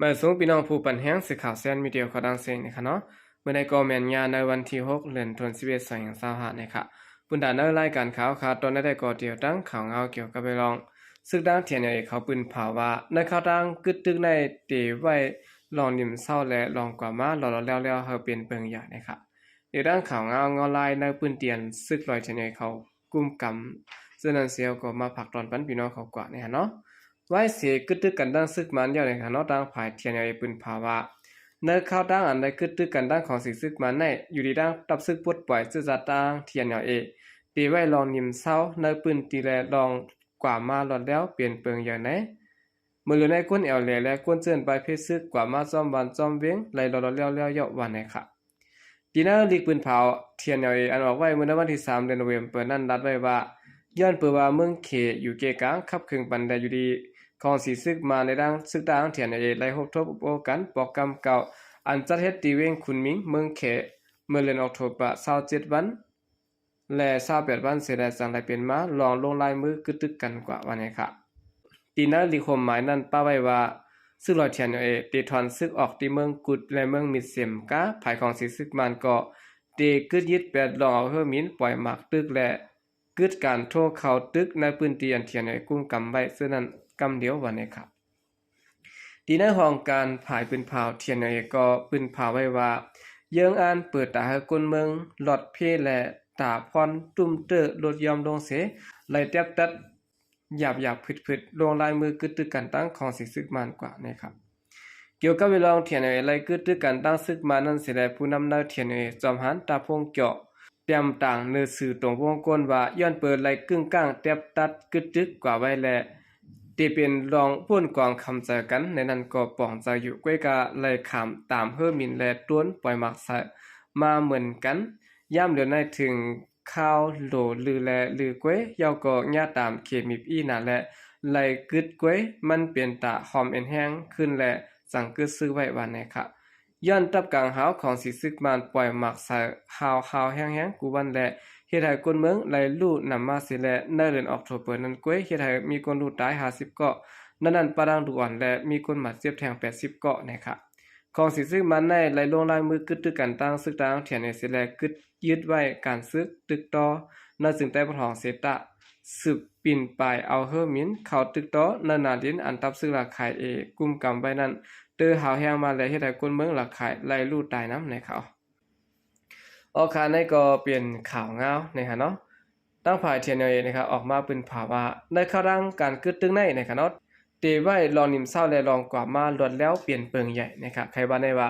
ມາສູງພີ່ນ້ອງຜູ້ປັນແຮງ ສື່ຂ່າວແຊນມີເດຍ ຂໍດັງເຊງນີ້ຄະເນາະ. ມື້ໃດກໍແມ່ນຍາໃນວັນທີຫົກ ເດືອນສິບເອັດ ສອງພັນຊາວຫ້ານີ້ຄະ. ບຸນດາໃນລາຍການຂ່າວຄະ ຕອນໃດກໍຕຽວຕັ້ງຂ່າວງາວກ່ຽວກັບເລື່ອງ ເລື່ອງ ຊຶ່ງທາງ ທີເອັນເອ ເຂົາປືນເຜົາວ່າ ໃນຂ່າວຕ່າງກຶດຕຶກໃນເຕໄວ້ລອງນິມເຊົາ ແລະ ລອງກວ່າມາລອດໆແລ້ວໆ ໃຫ້ເປັນເປິງໃຫຍ່ນີ້ຄະ. ເດຍຕັ້ງຂ່າວງາວງອນລາຍໃນພື້ນທີ່ອັນສຶກລອຍ ທີເອັນເອ ເຂົາ ກຸມກຳ ເຊິ່ງນັ້ນເຊວກໍມາຝາກຕອນປັນພີ່ນ້ອງເຂົາກວ່ານີ້ຫັ້ນເນາະ. ໄວ້ເສກຶດຕຶກກັນຕັ້ງຊຶກມານແລ້ວນີ້ຫັ້ນເນາະ ທາງຝ່າຍ ທີເອັນເອ ປືນເຜົາວ່າ ໃນຂ່າວຕ່າງອັນໄດ້ກຶດຕຶກກັນຕັ້ງຂອງສີຊຶກມານໃນ ຢູ່ດີຕັ້ງຕັບຊຶກປົດປ່ອຍຊື່ຊາດຕັ້ງ ທີເອັນເອ ເຕໄວ້ລອງນິມເຊົາໃນພື້ນທີ່ ແລະ ລອງກວ່າມາລອດແລ້ວເປັນເປິງໃຫຍ່ໃນ ເມື່ອເຫຼືອໃນກົ້ນແອວແຫຼ ແລະ ກົ້ນເຈີນປາຍເພຊຶກກວ່າມາຊອມບ້ານຊອມວຽງ ໄລ່ລອດໆແລ້ວໆເຍົາະວ່າແນ່ຄະ. ທີ່ໃນລີກປືນເຜົາ ທີເອັນເອ ອັນອອກໄວ້ເມື່ອໃນວັນທີສາມ ເດືອນໂນເວັມເປີນັ້ນ ລັດໄວ້ວ່າ ຍ້ອນເປີວ່າເມືອງເຂຢູ່ເກກາງ ຄັບເຄິ່ງປັນແດດຢູ່ດີ ຂອງສີຊຶກມານໃນດັ່ງຊຶກຕ່າງ ທີເອັນເອ ໄດ້ຮົບທົບອຸບໂອ້ກັນ ປອກກຳເກົ່າ ອັນຈັດເຮັດທີ່ວຽງຂຸນໝິງ ເມືອງເຂ ເມື່ອເດືອນອອກໂທບາ ຊາວເຈັດວັນ ແລະ ຊາວແປດວັນເສຍແລ້ວ ຈັ່ງໄດ້ເປັນມາລອງລົງລາຍມືກຶດຕຶກກັນກວ່າວ່າແນ່ຄະ. ທີ່ໃນລີກຄວາມໝາຍນັ້ນປະໄວ້ວ່າ ຊຶກລອຍ ທີເອັນເອ ເຕຖອນຊຶກອອກທີ່ເມືອງກຸດ ແລະ ເມືອງມິດເສມກາ ຝ່າຍຂອງສີຊຶກມານກໍເຕກຶດຍຶດແປດລອງເອົາເຮີໝິນ ປ່ອຍໝາກຕຶກ ແລະ ກຶດການໂທເຂົ້າຕຶກໃນພື້ນທີ່ອັນ ທີເອັນເອ ກຸມກຳໄວ້ ເຊິ່ງນັ້ນກຳດຽວວ່າແນ່ຄະ. ທີ່ໃນຫ້ອງການຝ່າຍປືນເຜົາ ທີເອັນເອ ກໍປືນເຜົາໄວ້ວ່າ ເຢີ້ງອ່ານເປີດຕາໃຫ້ຄົນເມືອງ ລອດເພ ແລະ ຕາພອນຕຸ້ມເຕີ້ລົດຢ່ອມລົງເສ ໄລ່ແຕັບຕັດ ຫຍາບໆ ພຶດໆ ລົງລາຍມືກຶດຕຶກກັນຕັ້ງຂອງສີຊຶກມານກວ່າແນ່ຄະ. ກ່ຽວກັບເລື່ອງ ທີເອັນເອ ໄລ່ກຶດຕຶກກັນຕັ້ງຊຶກມານນັ້ນເສແລະ ຜູ້ນຳໃນ ທີເອັນເອ ຈອມຫານ ຕາພົງເຈາະ ແຕ້ມຕາງເນີຊື່ຕົງວົງກົ້ນວ່າ ຍ້ອນເປີໄລ່ກຶ້ງກ້າງແຕັບຕັດກຶດຕຶກກວ່າໄວ້ ແລະ ເຕເປັນລອງໂພນກອງຄຳໃຈກັນ ໃນນັ້ນກໍປອງໃຈຢູ່ ກ້ວຍກະໄລ່ຂາມຕາມເຮີໝິນ ແລະ ໂຕນປ່ອຍໝາກໃສ່ມາເໝືອນກັນ. ຍາມດຽວໃນເຖິງຄາວໂຫຼລື ແລະ ລືກ້ວຍ ເຍົາກໍຍາຕາມເຂມີບອີໜາ ແລະ ໄລ່ກຶດກ້ວຍ ມັນເປັນຕາຫອມເອັນແຮງຂຶ້ນ ແລະ ຈັ່ງກຶດຊຶກໄວ້ວ່າແນ່ຄະ. ຍ້ອນຕັບກາງຫາວຂອງສີຊຶກມານປ່ອຍໝາກໃສ່ຫາວໆແຮງໆ ກູວັນ ແລະ ເຮັດໃຫ້ຄົນເມືອງໄລ່ຮູ້ນຳມາເສແລະ ໃນເດືອນອອກໂທເປີນັ້ນກ້ວຍ ເຮັດໃຫ້ມີຄົນຮູ້ຕາຍຫ້າສິບເກາະ, ໃນນັ້ນປະດັງລູກອ່ອນ ແລະ ມີຄົນບາດເຈັບແທ້ງແປດສິບເກາະແນ່ຄະ. ຂອງສີຊຶກມານໃນໄລ່ລົງລາຍມືກຶດຕຶກກັນຕັ້ງຊຶກຕ່າງ ທີເອັນເອ ເສແລະ ກຶດຍຶດໄວ້ການຊຶກຕຶກຕໍ່ ໃນເຊິ່ງໃຕ້ປະທ້ອງເສຕະ ສືບປິ່ນປາຍເອົາເຮີໝິນເຂົ້າຕຶກຕໍ່ ໃນໜ້າດິນອັນຕັບຊຶກລາຄາຍເອກຸມກຳໄວ້ນັ້ນ ເຕີຫາວແຮງມາ ແລະ ເຮັດໃຫ້ຄົນເມືອງລາຄາຍໄລ່ຮູ້ຕາຍນຳແນ່ຄະ. ອອກຂ່າວໃນກໍເປັນຂ່າວງາວແນ່ຄະເນາະ. ທາງຝ່າຍ ທີເອັນເອ ນະຄະ ອອກມາປືນເຜົາວ່າ ໃນຂ່າວດັ່ງການກຶດຕຶກໃນນະຄະເນາະ ເຕໄວ້ລອງນິມເຊົາ ແລະ ລອງກວ່າມາລອດແລ້ວເປັນເປິງໃຫຍ່ນະຄະ. ໃຄວ່າໃນວ່າ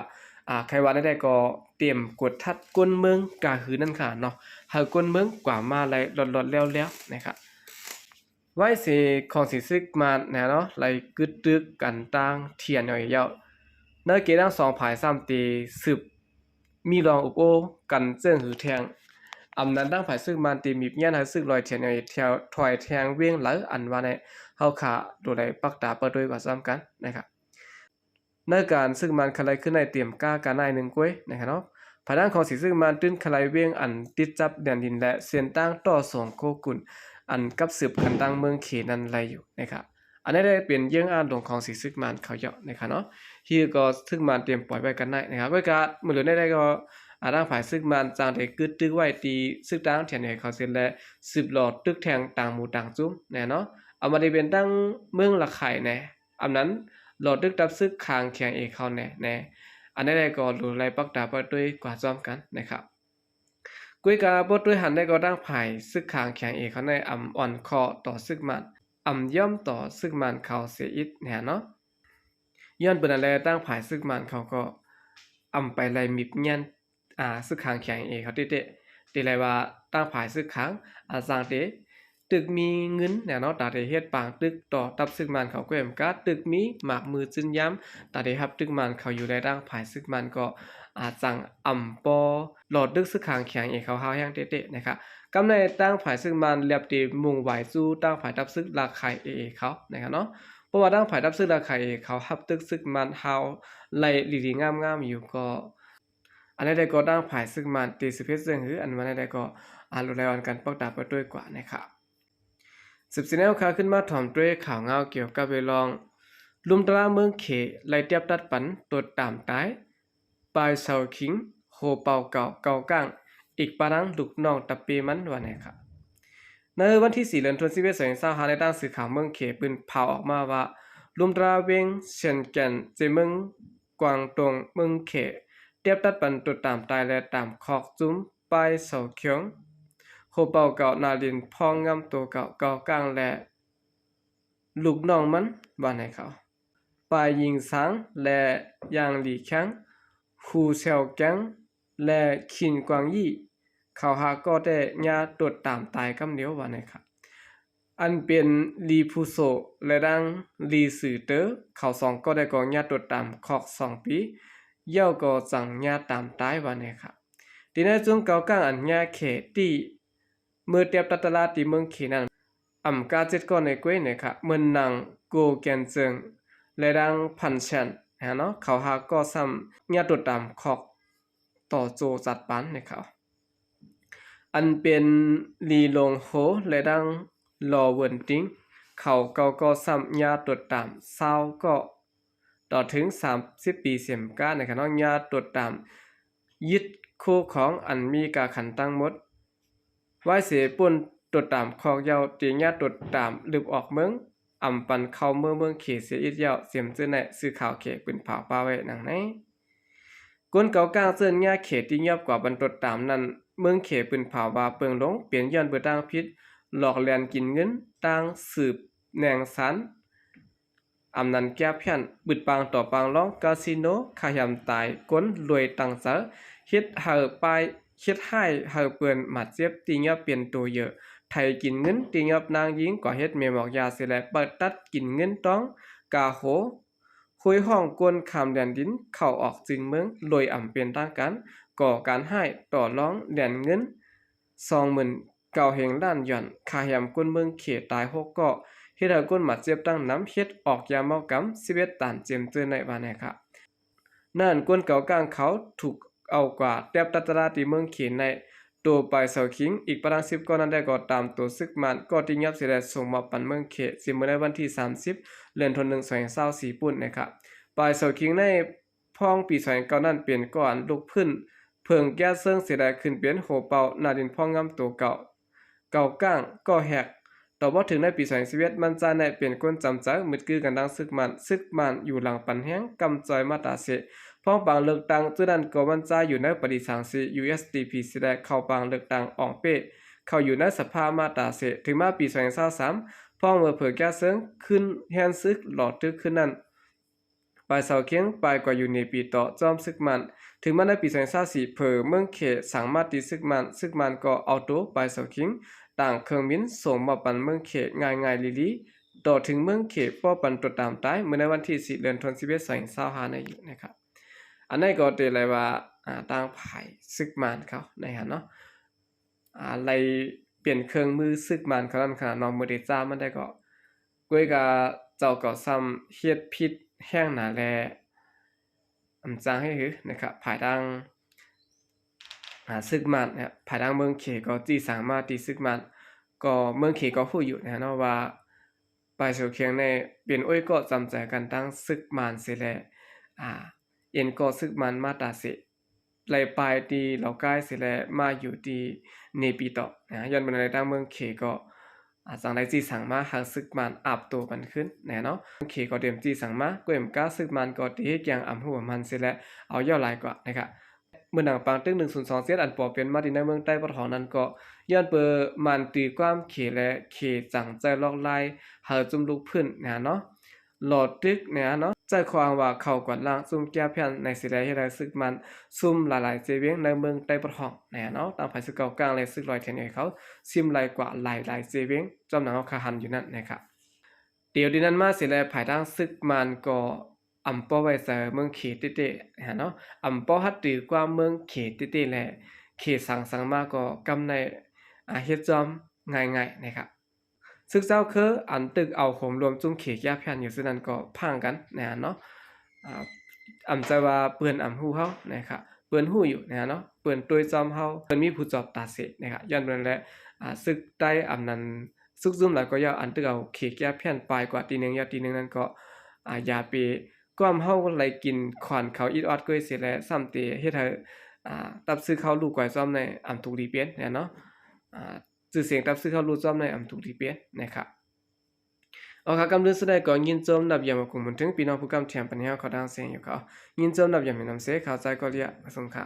ອ່າ ໃຄວ່າໃນໃດກໍຕຽມກົດທັດຄົນເມືອງກະຫືນັ້ນຄະເນາະ ໃຫ້ຄົນເມືອງກວ່າມາໄລ່ລອດໆແລ້ວໆນະຄະ. ໄວ້ເສຂອງສີຊຶກມານນະເນາະ ໄລ່ກຶດຕຶກກັນຕັ້ງ ທີເອັນເອ ເຍົາະ ໃນເກດັ່ງສອງຝ່າຍຊ້ຳເຕສືບ ມີລອງອຸບໂອ້ກັນເຈິງຫືແທງ ອຳນານທາງຝ່າຍຊຶກມານເຕມີບແຍ່ນໃຫ້ຊຶກລອຍ ທີເອັນເອ ຖອຍແທງເວງໄຫຼ ອັນວ່າໃນ ເຮົາຄະໂດໄດ້ປັກຕາປະຕຸ້ຍກວ່າຊ້ຳກັນນະຄະ. ໃນການຊຶກມານຄະໄລຂຶ້ນໃນຕຽມກ້າການໃນໜຶ່ງກ້ວຍນະຄະເນາະ ພາຍຫຼັງຂອງສີຊຶກມານຕື່ນຄະໄລເວງອັນຕິດຈັບແດນດິນ ແລະ ເສັ້ນທາງຕໍ່ສອງໂຄກຸນ ອັນກັບສືບກັນຕັ້ງເມືອງເຂນັ້ນໄລຢູ່ນະຄະ. ອັນນີ້ໄດ້ເປັນເຍື່ອງອ້າງຫຼວງຂອງສີຊຶກມານເຂົາເຈົ້ານະຄະເນາະ ທີ່ກໍຊຶກມານຕຽມປ່ອຍໄວ້ກັນໄດ້ນະຄະ. ເວກາດມື້ເຫຼືອໃນໃດກໍ ອາ ທາງຝ່າຍຊຶກມານຈັ່ງໄດ້ກຶດຕຶກໄວ້ທີ່ຊຶກຕ່າງແຖວໃນເຂົາເຊັ່ນ ແລະ ສືບຫຼໍ່ຕຶກແທງຕ່າງໝູ່ຕ່າງຈຸ້ມແນ່ເນາະ. ອາ ມາໄດ້ເປັນຕັ້ງເມືອງລະໄຂ່ແນ່ ອຳນັ້ນຫຼໍ່ຕຶກຕັບຊຶກຂ້າງແຂງເອເຂົາແນ່ ແນ່ ອັນໃດໆກໍຫຼູໄລປັກຕາປະຕຸ້ຍກວ່າພ້ອມກັນນະຄັບ. ກວຍກາປະຕຸ້ຍຫັ້ນໄດ້ກໍທາງຝ່າຍຊຶກຂ້າງແຂງເອເຂົາໃນອຳອ່ອນຂໍ້ຕໍ່ຊຶກມານ ອຳຍອມຕໍ່ຊຶກມານເຂົາເສຍອີກແນ່ເນາະ. ຍ້ອນເປັນນັ້ນແລະ ທາງຝ່າຍຊຶກມານເຂົາກໍອຳໄປໄລ່ມິບແຍ່ນ ອາ ຊຶກຂ້າງແຂງເອເຂົາເຕະໆ ເຕະໄລ່ວ່າທາງຝ່າຍຊຶກຂ້າງ ອາ ຊ່າງເຕ ຕຶກມີເງິນແນ່ເນາະ ຕາເຕເຮັດປາງຕຶກຕໍ່ທັບຊຶກມານເຂົາ ແກ້ມກາດ ຕຶກມີໝາກມືຈືນຍາມ ຕາເຕຮັບຕຶກມານເຂົາຢູ່ ແລະ ທາງຝ່າຍຊຶກມານກໍ ອາ ຈັ່ງອຳປໍຫຼໍ່ຕຶກຊຶກຂ້າງແຂງເອເຂົາຮ້າວແຮງເຕະໆ ນະຄັບ. ກຳໃນທາງຝ່າຍຊຶກມານລຽບເຕມຸ່ງຫວາຍສູ່ທາງຝ່າຍທັບຊຶກລາຄາຍເອເຂົາ ນະຄັບເນາະ. ເພາະວ່າທາງຝ່າຍທັບຊຶກລາຄາຍເອເຂົາຮັບຕຶກຊຶກມານຮ້າວໄລ່ດີໆງາມໆຢູ່ກໍ ອັນໃດໆກໍທາງຝ່າຍຊຶກມານເຕສືບເຮັດເຊິ່ງຫື ອັນວ່າໃດໆກໍ ອາ ຫຼູໄລອ່ອນກັນປັກຕາປະຕຸ້ຍກວ່ານະຄັບ. ສືບເສຍແນວຂ່າວຂຶ້ນມາຖອມດ້ວຍຂ່າວງາວກ່ຽວກັບເລື່ອງ ລຸ່ມຕະລາເມືອງເຂ ໄລ່ຕຽບຕັດປັນຕົວຕາມຕາຍ ປາຍເສົາຂິງ ໂຮເປົ່າເກົ່າ ເກົາກ້າງ ອີກປະທັງລູກນ້ອງຕະເປມັນ ວ່າແນ່ຄ່ະ. ໃນວັນທີສີ່ ເດືອນ ສິບເອັດ ສອງພັນຊາວຫ້າ ໃນຕາມສື່ຂ່າວເມືອງເຂປືນເຜົາອອກມາວ່າ ລຸ່ມຕະລາເວັງຊຽນແກ່ນ ເຈເມືອງກວາງຕົງ ເມືອງເຂ ຕຽບຕັດປັນຕົວຕາມຕາຍ ແລະ ຕາມຄອກຈຸ້ມ ປາຍເສົາຂິງ ໂຮເປົ່າເກົ່າ ນາລິນພອງງາມໂຕເກົ່າ ເກົາກ້າງ ແລະ ລູກນ້ອງມັນ ວ່າແນ່ເຂົາ. ປາຍຍິງສາງ ແລະ ຢາງຫຼີແຄງ ຮູແຊວແກງ ແລະ ຂິນກວາງຢີ້ ເຂົາຫ້າກໍໄດ້ຍ່າຕົວຕາມຕາຍກຳດຽວ ວ່າແນ່ຄ່ະ. ອັນເປັນລີພູໂສ ແລະ ດັ່ງລີຊື່ເຕີ ເຂົາສອງກໍໄດ້ກໍຍ່າຕົວຕາມຄອກສອງປີ ແລ້ວກໍຈັ່ງຍ່າຕາມຕາຍ ວ່າແນ່ຄ່ະ. ທີ່ໃນຈຸ້ມເກົາກ້າງອັນຍ່າເຂທີ່ ເມື່ອຕຽບຕັດຕະລາທີ່ເມືອງເຂນັ້ນ ອຳກາເຈັດກໍໃນກ້ວຍແນ່ຄ່ະ ເໝືອນນາງໂກແກ່ນເຈິງ ແລະ ດັ່ງພັນແຊນ ຫັ້ນເນາະ ເຂົາຫ້າກໍຊ້ຳຍ່າຕົວຕາມຄອກຕໍ່ໂຈຈັດປານແນ່ເຂົາ. ອັນເປັນລີລົງໂຮ ແລະ ດັ່ງລໍເວີນຕິງ ເຂົາເກົ້າກໍຊ້ຳຍ່າຕົວຕາມຊາວກໍ ຕໍ່ເຖິງສາມສິບປີເສມການ ໃນຂະນະຍ່າຕົວຕາມຍຶດຄູ່ຂອງອັນມີກາຂັນທັງໝົດ ວາຍເສປຸ້ນຕົວຕາມຄອກເຍົາ ຕີຍ່າຕົວຕາມລຶບອອກເມືອງ ອຳປັນເຂົ້າເມືອງເມືອງເຂເສຍອິດແລ້ວ ເສມຈື່ໃນສື່ຂ່າວເຂປືນເຜົາປະໄວ້ດັ່ງໃນ. ກົນເກົາກ້າງເຈີນຍ່າເຂທີ່ຍອບກວ່າບັນຕົວຕາມນັ້ນ ເມືອງເຂປືນເຜົາວ່າເປິງລົງ ເປັນຍ້ອນເບີຕາງຜິດ ຫຼອກແລ່ນກິນເງິນ ຕາງສືບແໜງສານ ອຳນານແກ້ແຜ່ນ ບຶດປາງຕໍ່ປາງລອງ ກາຊີໂນ ຂ້າຫຍາມຕາຍ ກົນລວຍຕັ້ງໃຈ ເຮັດໃຫ້ປາຍ ເຮັດຮ້າຍໃຫ້ເພິ່ນບາດເຈັບ ຕີຍອບເປັນໂຕເຢີ ໄຖກິນເງິນ ຕີຍອບນາງຍິງ ກວ່າເຮັດແມ່ໝອກຢາເສຍແລະ ປະຕັດກິນເງິນຕ້ອງ ກາໂຫ ໂຫຍຮ້ອງກົນຂ້າມແດນດິນ ເຂົ້າອອກຈຶ່ງເມືອງ ໂດຍອຳເປັນທາງການ ກໍ່ການຮ້າຍຕໍ່ລອງແດນເງິນ ສອງໝື່ນເກົ້າແຫ່ງລ້ານຢອນ ຂ້າແຮມຄົນເມືອງເຂຕາຍຫົກເກາະ ເຮັດໃຫ້ຄົນບາດເຈັບຕັ້ງນຳ ເຮັດອອກຢາເມົາກຳສິບເອັດຕັນ ເຈັມເຈີນໃນວ່າແນ່ຄ່ະ. ນັ້ນຄົນເກົາກ້າງເຂົາຖືກເອົາກວ່າແຕບຕັດຕະລາທີ່ເມືອງເຂໃນ ໂຕປາຍເສົາຂິງ ອີກປະມານສິບເກາະນັ້ນໄດ້ກໍຕາມໂຕຊຶກມານກໍຕິຍອບເສຍແລະສົ່ງມອບປັນເມືອງເຂ ຊິເມື່ອໃນວັນທີສາມສິບ ເດືອນ ໜຶ່ງ ສອງພັນຊາວສີ່ ປຸ້ນແນ່ຄ່ະ. ປາຍເສົາຂິງໃນ ພອງປີສອງພັນເກົ້ານັ້ນເປັນເກາະອັນລຸກຟື້ນ ເພິ່ງແກ້ເຊິ່ງເສຍແລະຂຶ້ນເປັນໂຮເປົ່າ ນາດິນພອງງາມໂຕເກົ່າ ເກົ່າກ້າງ ກໍແຮກ. ຕໍ່ມາເຖິງໃນປີສອງພັນສິບເອັດ ມັນຈາຍໃນເປັນຄົນຈຳໃຈ ມຶດກືກັນດັ່ງຊຶກມານ ຊຶກມານຢູ່ຫຼັງປັນແຮງ ກຳຈອຍມາຕາເສ ພອງປາງເລືອກຕັ້ງ ຈຸດນັ້ນກໍມັນຈາຍຢູ່ໃນປະຕິສັງສີ ຢູເອັສດີພີ ເສຍແລະເຂົ້າປາງເລືອກຕັ້ງອອງເປ້ ເຂົ້າຢູ່ໃນສະພາມາຕາເສ ເຖິງມາປີສອງພັນຊາວສາມ ພອງເມີເຜີແກ້ເຊິ່ງຂຶ້ນແຮນຊຶກຫຼໍ່ຕຶກຂຶ້ນນັ້ນ ປາຍເສົາຂິງ ປາຍກວ່າຢູ່ເນປີຕໍ່ ຈອມຊຶກມານ ເຖິງມາໃນປີສອງພັນຊາວສີ່ ເຜີເມືອງເຂສັງມາຕີຊຶກມານ ຊຶກມານກໍເອົາໂຕປາຍເສົາຂິງ ຕາງເຄື່ອງບິນ ສົ່ງມອບປັນເມືອງເຂງ່າຍໆລີໆ ຕໍ່ເຖິງເມືອງເຂປໍປັນຕົວຕາມຕາຍ ເມື່ອໃນວັນທີສີ່ ເດືອນ ສິບເອັດ ສອງພັນຊາວຫ້າ ໃນຢູ່ນະຄັບ. ອັນໃດກໍເຕໄລວ່າ ອາ ຕາງຝ່າຍຊຶກມານເຂົາໃນຫັ້ນເນາະ ອາ ໄລ່ເປັນເຄື່ອງມືຊຶກມານເຂົານັ້ນຂະໜາດນ້ອງເມີເດຈ້າມັນໄດ້ກໍ ກ້ວຍກະເຈົ້າກໍຊ້ຳເຮັດຜິດແຮງໜາແລ ອຳຈັ່ງໃຫ້ຫືນະຄັບ ພາຍທາງ ອາ ຊຶກມານນະ ພາຍທາງເມືອງເຂກໍຈີ່ສັງມາຕີຊຶກມານ ກໍເມືອງເຂກໍຮູ້ຢູ່ນະເນາະວ່າ ປາຍໂສຂຽງໃນເປັນໂອ້ຍກໍຈຳໃຈກັນຕັ້ງຊຶກມານເສຍແລ ອາ ເອັນກໍຊຶກມານມາຕາເສ ໄລ່ປາຍທີ່ລາວກາຍເສຍແລ ມາຢູ່ທີ່ເນປີຕໍ່ນະ ຍ້ອນເປັນໃນທາງເມືອງເຂກໍ ອາ ຈັ່ງໄດ້ຈີ່ສັງມາໃຫ້ຊຶກມານອາບໂຕກັນຂຶ້ນນະເນາະ ເມືອງເຂກໍຕຽມຈີ່ສັງມາ ກວມກ້າຊຶກມານກໍຕີໃຫ້ກຽງອຳຮູ້ອຳຫັ້ນເສຍແລ ເອົາເຍົາະຫຼາຍກວ່ານະຄະ ເໝືອນໜັງປາງຕຶກ ໜຶ່ງສູນສອງເຈັດ ອັນປໍເປັນມາທີ່ໃນເມືອງໃຕ້ປະຖອງນັ້ນກໍ ຍ້ອນເປີມານຕີຄວາມເຂແລ ເຂຈັ່ງໃຈຫຼອກລາຍໃຫ້ຈຸ້ມລຸກຟື້ນນະເນາະ ຫຼໍ່ຕຶກນະເນາະ ໃຈຂໍ້ອ້າງວ່າເຂົາກວາດລ້າງຈຸ້ມແກ້ແຜ່ນໃນເສຍແລ ເຮັດໃຫ້ຊຶກມານຊຸ່ມຫຼາຍໆເຈວຽງໃນເມືອງໃຕ້ປະຖອງນະເນາະ ຕາມຝ່າຍຊຶກເກົ່າກາງ ແລະ ຊຶກລອຍແທນເອເຂົາ ຊິມລາຍກວ່າຫຼາຍໆເຈວຽງ ຈອມໜັງເຮົາຄາຫັນຢູ່ນັ້ນນະຄະ. ດຽວນີ້ນັ້ນມາເສຍແລ ພາຍທາງຊຶກມານກໍ ອຳບໍ່ໄວ້ໃຈເມືອງເຂເຕ້ໆຫັ້ນເນາະ ອຳບໍ່ຮັບຖືກວ່າເມືອງເຂເຕ້ໆ ແລະ ເຂສັງສັງມາກໍກຳໃນ ອາ ເຮັດຈອມງ່າຍໆນະຄະ ຊຶກເຈົ້າຄືອັນຕຶກເອົາໂຫມລວມຈຸ້ມເຂແກ້ແຜ່ນຢູ່ຊື່ນັ້ນກໍພາງກັນນະເນາະ ອາ ອຳໃຈວ່າເພິ່ນອຳຮູ້ເຮົານະຄະ ເພິ່ນຮູ້ຢູ່ນະເນາະ ເພິ່ນຕົວະຈອມເຮົາ ເພິ່ນມີຜູ້ຈອບຕາເສນະຄະ ຍ້ອນນັ້ນແຫຼະ ອາ ຊຶກໃຕ້ອຳນັ້ນ ຊຸກຊຸມຫຼາຍກໍຢ່າ ອັນຕຶກເອົາເຂແກ້ແຜ່ນປາຍກວ່າຕີໜຶ່ງ ຢ່າຕີໜຶ່ງນັ້ນກໍ ອາ ຢ່າໄປກວມເຮົາໄຫຼກິນຂອນເຂົາອິດອອດກ້ວຍເສຍແລະ ຊ້ຳເຕເຮັດໃຫ້ ອາ ຕັບຊື່ເຂົາຫຼູກວາຍຊອມໃນອຳທຸກລີເປນແນ່ເນາະ ອາ ຊື່ສຽງຕັບຊື່ເຂົາຫຼູກຊອມໃນອຳທຸກລີເປນນະຄັບ. ເອົາ ກຳເລີຍສຸດທ້າຍກໍຍິນຊົມນັບຢາມຂອບຄຸນເຖິງພີ່ນ້ອງຜູ້ກຳແຖມປັນໃຫ້ເຮົາເຂົ້າດັງເສຍງຢູ່ເຂົາ ຍິນຊົມນັບຢາມໃຫ້ນຳເສຍ ຂ່າວໃຈກໍລຽ ສົງຄາ